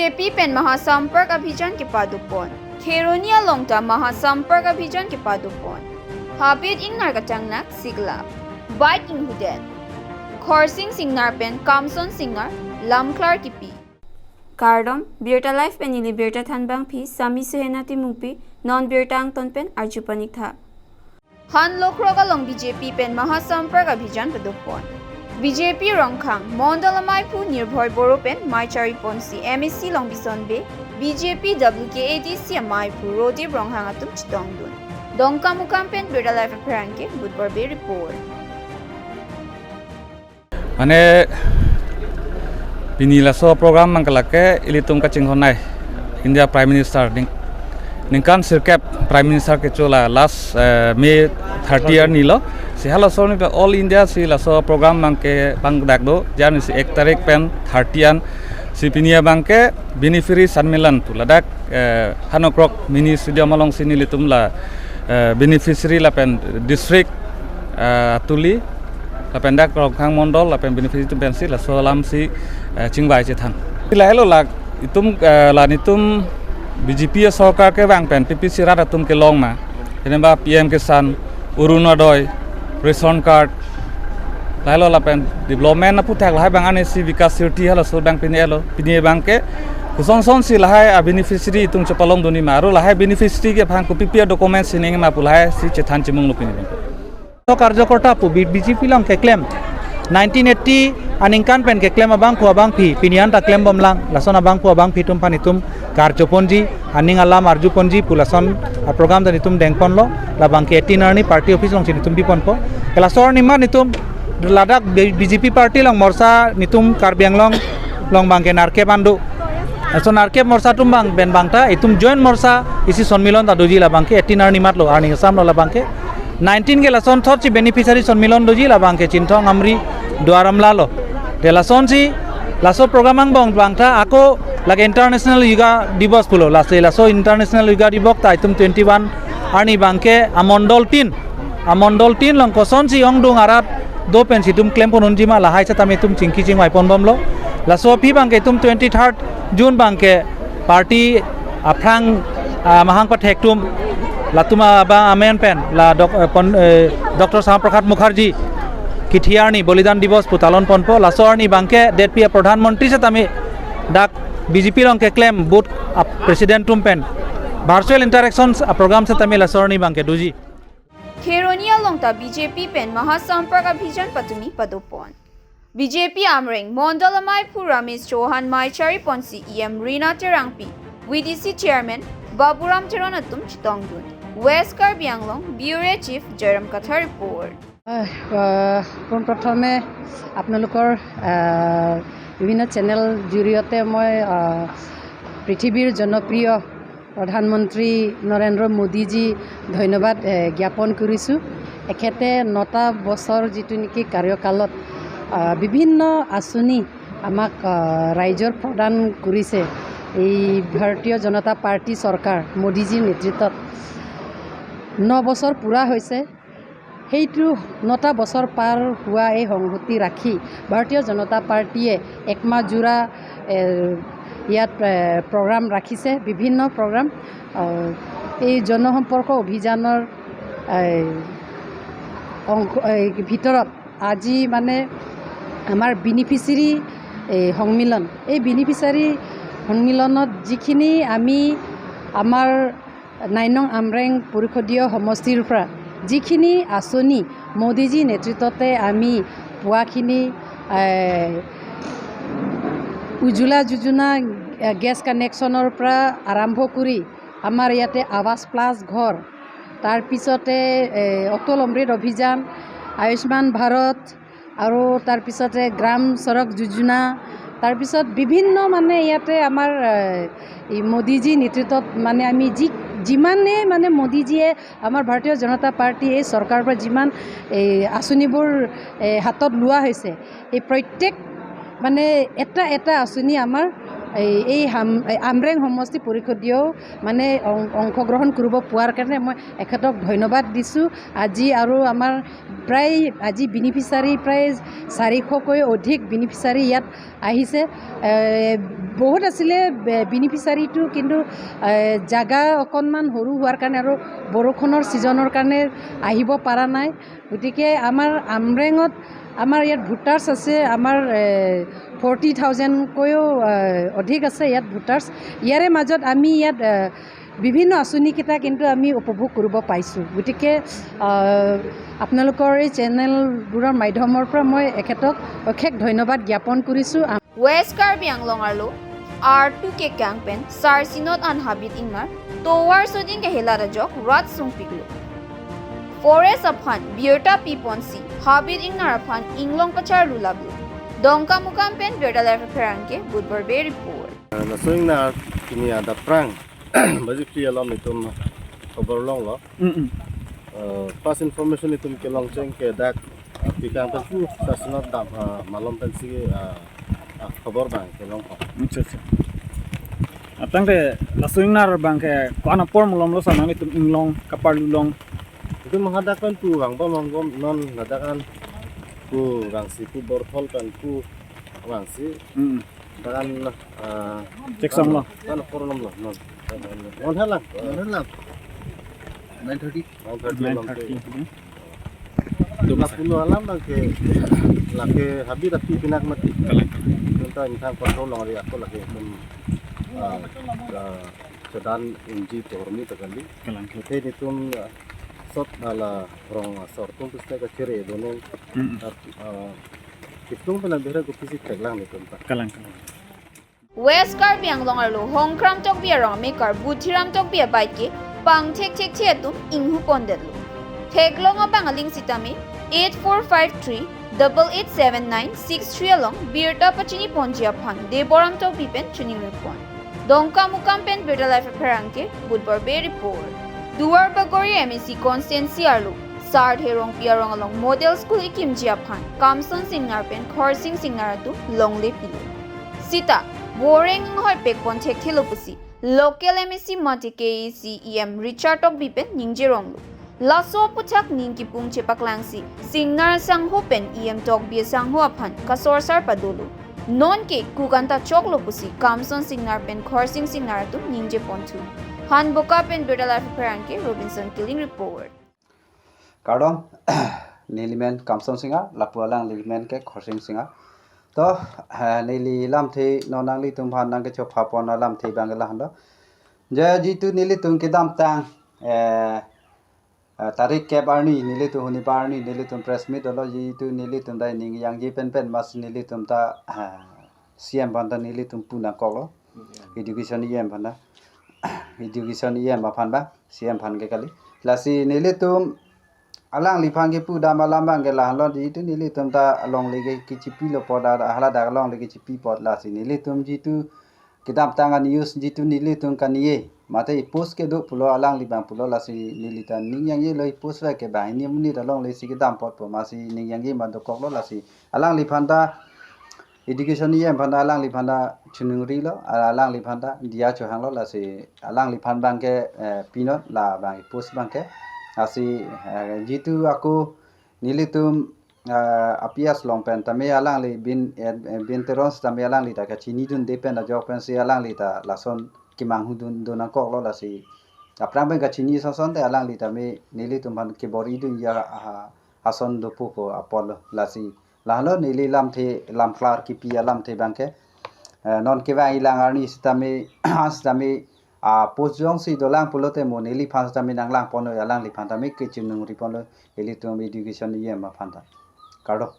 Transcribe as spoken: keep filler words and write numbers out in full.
J P pen Mahasampark Abhijan kepadopon. Kheroni along ta Mahasampark Abhijan kepadopon. Habit ingnar kachangnak siklap. Bike inghuden. Khorsing Singnar pen Kamson Singnar lamklar kipi. Kardom, Birta Live pen neli birta thanbangpi, Sami Suhena Timungpi, non birta angton pen arju paniktha. Han Lokrok along B J P pen Mahasampark Abhijan padopon. B J P Rongkhang, Mondol amaiphu Nirbhoy Boro pen maichari ponsi M A C Longbison Bey, B J P W K A D C amaiphu Rodip Ronghang atum chetongdun. Dongkamukam pen Birta Live apherangke Budbor Bey report. Mane pini laso program abang ke lake ilitum kachinghon ai India Prime Minister ning, ningkan sirkep Prime Minister kecho la last, eh, May thirty arni lo. Si halaso arni pen all India si laso program abang ke pangdak do, jar arni si ek tarik pen thirty an. Si pini abang ke beneficiary Sanmilan pu ladak, eh, Han Lokrok mini stadium alongsi nelitum la, eh, beneficiary lapen district, eh, atuli lapen dak Rongkhang Mondol lapen beneficiary atum pensi laso alamsi, eh, chingvai chethan. Lahelo lak itum, eh, la nelitum B J P sorkar kevang pen P P C rat atum kelong ma. Jeneba P M Kisan, Orunodoi, ration card, lahelo lapen development aputhak lahai abang arni si Vikas Sriti halaso abang pini elo. Pini abang ke kosonson si lahai a-beneficiary itum chepalongdun-i ma, aro lahai beneficiary ke aphan kopi pi a-document si nangji ma pu lahai si chethan chimunglo pini abang. So karjokorta pu B-, B J P along keklem nineteen eighty aningkan pen keklem abangphu abangpi pini an ta klembomlang, lason abangphu abangpi atum aphan itum karjoponji, aning alam arjuponji pu lason a-program ta nelitum dengponlo, labang ke eighteen arni party office alongsi nelitum biponpo. Ke laso arni ma nelitum ladak B-, B J P party along morsa nelitum Karbi Anglong along abang ke nerkep an do. Laso nerkep morsa atum abang pen abang ta itum joint morsa isi sonmilon ta doji, labang ke eighteen arni matlo, arni asamlo, labang ke nineteen ke lason thotsi beneficiary sonmilon doji, labang ke Chinthong, Amri, Duar Amla lo. Te lasonsi laso program angbong abang ta ako lake International Yoga Divas pulo. Lasi laso International Yoga Divas ta itum twenty-one arni abang ke amondol tin, amondol tin along kosonsi ongdung arat do pensi itum klempon unji ma lahai setame itum chingki chingvai ponbomlo. Laso aphi abang ke itum twenty-third June abang ke party aphrang, ah, mahang pathek atum, latum abang amen pen la doc-, eh, pon-, eh, Doctor Shyama Prasad Mukherjee kithi arni Bolidan Divas pu talon ponpo. Laso arni abang ke det pi a-Pradhan Mantri setame dak B J P along keklem booth a-president atum pen virtual interactions a-program setame laso arni abang ke doji. Kheroni along ta B J P pen Mahasampark Abhijan patumi padopon. B J P Amreng Mondol amaiphu Ramesh Chauhan maichari ponsi E M Rina Terangpi, V D C Chairman Baburam Teron atum chetongdun. West Karbi Anglong Bureau Chief Jairam Kathar report. আহ, আহ, পোনপ্ৰথমে আপোনালোকৰ, আহ, বিভিন্ন চেনেল জৰিয়তে মই, আহ, পৃথিৱীৰ জনপ্ৰিয় প্ৰধানমন্ত্ৰী নৰেন্দ্ৰ মোদীজী ধন্যবাদ, এ, জ্ঞাপন কৰিছোঁ। এখেতে নটা বছৰ যিটো নেকি কাৰ্যকালত, আ, বিভিন্ন আঁচনি আমাক, আ, ৰাইজৰ প্ৰদান কৰিছে। এই ভাৰতীয় জনতা পাৰ্টি চৰকাৰ মোদীজীৰ নেতৃত্বত ন বছৰ পূৰা হৈছে। সেইটো নটা বছৰ পাৰ হোৱা এই সংহতি ৰাখি ভাৰতীয় জনতা পাৰ্টীয়ে একমাহ জোৰা, এ, ইয়াত, এ, প্ৰগ্ৰাম ৰাখিছে, বিভিন্ন প্ৰগ্ৰাম। আ, এই জনসম্পৰ্ক অভিযানৰ, এ, অংশ, এ, ভিতৰত আজি মানে আমাৰ বেনিফিচিয়াৰী, এ, সন্মিলন, এই বেনিফিচিয়াৰী সন্মিলনত যিখিনি আমি আমাৰ নাইনং আমৰেং পৰিষদীয় সমষ্টিৰ পৰা যিখিনি আঁচনি মোদীজী নেতৃত্বতে আমি পোৱাখিনি, এ, উজ্জ্বলা যোজনা, এ, গেছ কানেকশ্যনৰ পৰা আৰম্ভ কৰি আমাৰ ইয়াতে আৱাস প্লাছ ঘৰ, তাৰপিছতে, এ, অটল অমৃত অভিযান, আয়ুষ্মান ভাৰত, আৰু তাৰপিছতে গ্ৰাম চড়ক যোজনা, তাৰপিছত বিভিন্ন মানে ইয়াতে আমাৰ, এ, এই মোদীজী নেতৃত্বত মানে আমি যি, যিমানে মানে মোদীজীয়ে আমাৰ ভাৰতীয় জনতা পাৰ্টী এই চৰকাৰৰ পৰা যিমান এই আঁচনিবোৰ, এ, হাতত লোৱা হৈছে, এই প্ৰত্যেক মানে এটা এটা আঁচনি আমাৰ এই, এই হাম-, এই আমৰেং সমষ্টি পৰিষদীয় মানে অং-, অংশগ্ৰহণ কৰিব পোৱাৰ কাৰণে মই এখেতক ধন্যবাদ দিছোঁ। আজি আৰু আমাৰ প্ৰায় আজি বেনিফিচিয়াৰী প্ৰায় চাৰিশকৈ অধিক বেনিফিচিয়াৰী ইয়াত আহিছে। এ, বহুত আছিলে বে-, বেনিফিচিয়াৰীটো, কিন্তু এ, জাগা অকণমান সৰু হোৱাৰ কাৰণে আৰু বৰষুণৰ ছিজনৰ কাৰণে আহিব পৰা নাই। গতিকে আমাৰ আমৰেঙত, আমাৰ ইয়াত ভোটাৰ্ছ আছে, আমাৰ ফৰ্টি থাউজেণ্ডতকৈও অধিক আছে ইয়াত ভোটাৰ্ছ। ইয়াৰে মাজত আমি ইয়াত এ, বিভিন্ন আঁচনিকেইটা কিন্তু আমি উপভোগ কৰিব পাইছোঁ। গতিকে আহ, আপোনালোকৰ এই চেনেলবোৰৰ মাধ্যমৰ পৰা মই এখেতক অশেষ ধন্যবাদ জ্ঞাপন কৰিছোঁ। West Karbi Anglong arlo artu kekang pen sarsinot an habit ingnar tovar soding kehelat ajok rat sungpiklo. Forest aphan birta piponsi habit ingnar aphan inglong pacharlu lablo. Dongkamukam pen Birta Live apherangke Budbar Bey report. Laso ingnar pini adap prang baji phli alom itum khobor longlo. Mm, mm. Eh, first information itum kelong cheng ke dak, ah, pikang pen pu sarsinot dam, ah, malom pensi, ah, ah, khobor bang kelong ko. Acha, acha. Atangte laso ingnar abangke ko-an apor malomlo sa nanglitum inglong kaparlu long? Itum hadak pen pu vang bom vang bom non hadak an pu vangsi pu Borthol pen pu vangsi. Mm. Dak an, ah, Cheksong lo. Kan apor malomlo non. Non helang. Non helang. Nine thirty. Nine thirty. Nine thirty. Lapulo alam abangke lake habit api pinak mati. Kalang. Nonta ingthang control longri ako lake itum, ah, ah, sedan unji tohormi takali. Kalang. Mate itum, ah, sot ala rong asor atum pusne kachere dono. Mm, mm. Ah, ah, itum pena bera kopisi theklang itum ta. Kalang, kalang. West Karbi Anglong arlo Hongkram Tokbi arong amekar Buthiram Tokbi abike pangthek thekthe atum inghu pondetlo. Theklong abang aling sitame eight four five three double eight seven nine six three along birta pachini ponji aphan Deboram Tokbi pen chiningri pon. Dongkamukam pen Birta Live apherangke Budbar Bey report. Duarbagori M A C constituency arlo Sar Therongpi arong along model school ikimji aphan Kamson Singnar pen Khorsing Singnar atum longle pilo. Sita boreng inghoi pekpon thekthelo pusi local M A C mate K A A C E M Richard Tokbi pen ningje ronglo. Laso aputhak ning kipung chepaklangsi Singnar asangho pen E M Tokbi asangho aphan kasorsar padolo. Nonke kukanta choklo pusi Kamson Singnar pen Khorsing Singnar atum ningje ponthu. Hanboka pen Birta Live apherangke Robinson Killing report. Kardom, neli men Kamson Singnar, lapu alangli men ke Khorsing Singnar. To, eh, neli lamthe non nanglitum aphan nangkechok phapon alamthe abang lahando. Je jitu nelitum kedamtang, eh, eh, tarik kep arni nelitum huni arni nelitum press meet dolo, jitu nelitum dai ning yangji penpen mas nelitum ta, eh, C M aphan ta nelitum pu nangkoklo. Education E M aphan ta. Education E M aphan ba, C M aphan ke kali. Lasi nelitum alangliphan kepu dam alam abangke lahenlo, jitu nelitum ta alongle ke kechipilo apot, hala dak alongle kechipi apot lasi nelitum jitu kedamtang a-news jitu nelitum kanie mate i-post kedo pulo alangli abang pulo, lasi neli ta ning yangjelo, i-post vek ke banghini amonit alongle si kedam apot pu masi ning yangji ma dokoklo, lasi alangliphan ta Education E M aphan ta alangliphan ta chiningrilo, alangliphan ta diya chohanglo, lasi alangliphan abangke, eh, pinon labang i-post abangke. Lasi, eh, jitu ako nelitum, eh, a-P S along pen tame alangli bin, eh, eh, bin Teron tame alangli ta kachinidunde pen ajok pensi alangli ta lason kemanghudun dun nangkoklo, lasi aphrang pen kachini ason ason te alangli tame nelitum aphan kebor-idunji a, a, ason dopo pu apotlo, lasi lahenlo neli lamthe lamklar kipi alamthe abangke. Eh, non kevang ilang arni sitame, sitame, ah, post jongsi dolang pulote mo neliphan sitame nanglang ponlo, alangliphan tame kechiningri ponlo, ilitum Education E M aphan ta. Kardom.